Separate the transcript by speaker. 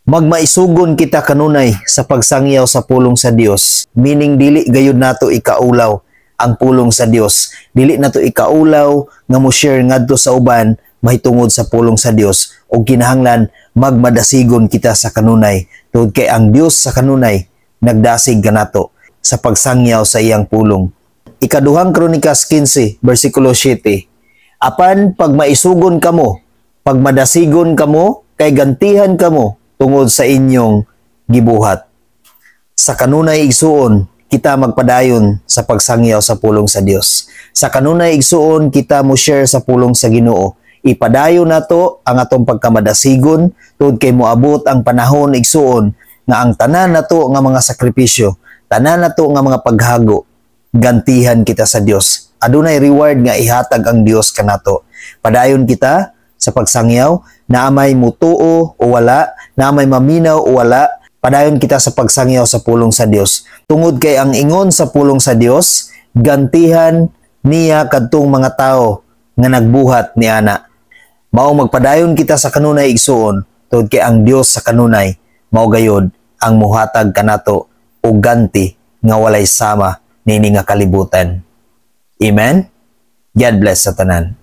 Speaker 1: Magmaisugon kita kanunay sa pagsangyaw sa pulong sa Dios, meaning dili gayud nato ikaulaw ang pulong sa Dios. Dili nato ikaulaw nga mo share ngadto sa uban mahitungod sa pulong sa Dios ug kinahanglan magmadasigon kita sa kanunay tungod kay ang Dios sa kanunay nagdasig kanato sa pagsangyaw sa iyang pulong. Ikaduhang Kronikas 15 bersikulo 7. Apan pag maisugon kamo, pag madasigon kamo, kay gantihan kamo tungod sa inyong gibuhat. Sa kanunay, igsuon, kita magpadayon sa pagsangyaw sa pulong sa Dios. Sa kanunay, igsuon, kita mo share sa pulong sa Ginoo. Ipadayon nato ang atong pagkamadasigon tungod kay moabot ang panahon, igsuon, nga ang tanan nato nga mga sakripisyo, tanan nato nga mga paghago, gantihan kita sa Dios. Adunay reward nga ihatag ang Dios kanato. Padayon kita sa pagsangyaw, naa may mutuo o wala, naa may maminaw o wala, padayon kita sa pagsangyaw sa pulong sa Dios. Tungod kay ang ingon sa pulong sa Dios, gantihan niya kadtong mga tao nga nagbuhat ni ana. Mao magpadayon kita sa kanunay, igsuon, tungod kay ang Dios sa kanunay mao gayod ang muhatag kanato og ganti nga walay sama niini nga kalibutan. Amen. God bless sa tanan.